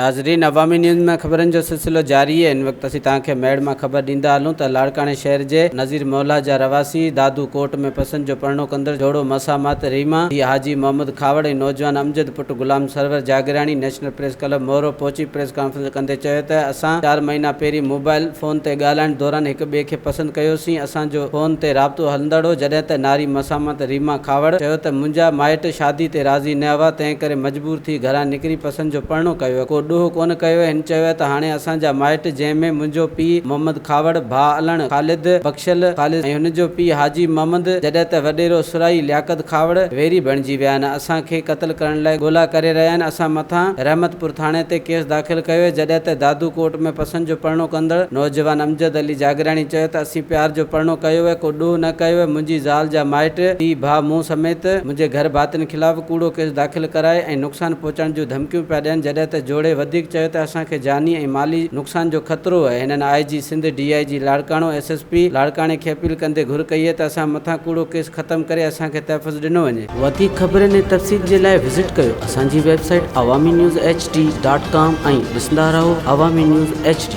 ناظرين عوامي نيوز ۾ خبرن جو سلسلو جاري آهي هن وقت اسين توهان کي ميڙ مان خبر ڏيندا هلون ته لاڙڪاڻي شهر جي نظير مولا جا رهواسي دادو ڪوٽ ۾ پسند جو پرڻو ڪندڙ جوڙو مسامات ريما ڌيء حاجي محمد کهاوڙ ۽ نوجوان امجد پٽ Ghulam Sarwar Jagirani national press club Moro پهچي پريس ڪانفرنس ڪندي چيو ته اسان چار مهينا پهرين موبائل فون تي ڳالهائڻ دوران هڪ ٻئي کي پسند ڪيوسين اسان جو فون تي رابطو هلندڙ هو جڏهن ته ناري مسامات ريما کهاوڙ چيو ته منهنجا مائٽ شادي تي راضي نه هئا تنهن ڪري مجبور ٿي گهران نڪري پسند جو پرڻو ڪيو ڪو ڏوهه ڪونه ڪيو هن چيو ته هاڻي اسان جا مائٽ جنهن ۾ منهنجو پيء محمد کهاوڙ، ڀاء علڻ، خالد، بخشل، خالد ۽ هن جو پيء حاجي محمد جڏهن ته وڏيرو سرائي لياقت کهاوڙ ويري بڻجي ويا آهن اسان کي قتل ڪرڻ لاء ڳولا ڪري رهيا آهن اسان مٿان رحمت پور ٿاڻي تي ڪيس داخل ڪيو جڏهن ته دادو ڪوٽ ۾ پسند جو پرڻو ڪندڙ نوجوان امجد علي جاگيراڻي چيو ته اسين پيار جو پرڻو ڪيو ڪو ڏوهه نه ڪيو منهنجي زال جا مائٽ پيء ڀاء مون سميت منهنجي گهر ڀاتين خلاف ڪوڙو ڪيس داخل ڪرائي ۽ نقصان پهچائڻ جون ڌمڪيون پيا ڏين جڏهن ته جوڙي وڌيڪ چيو ته اسان کي جاني ۽ مالي نقصان جو خطرو آهي هنن I G Sindh D I G Larkana S S P لاڙڪاڻي کي اپيل ڪندي گهر ڪئي ته اسان مٿان ڪوڙو ڪيس ختم ڪري اسان کي تحفظ ڏنو وڃي. وڌيڪ خبرن ۽ تفصيل جي لاء وزٽ ڪيو اسان جي website Awami news H D dot com ۽ ڏسندا رهو عوامي نيوز ايڇ ڊي.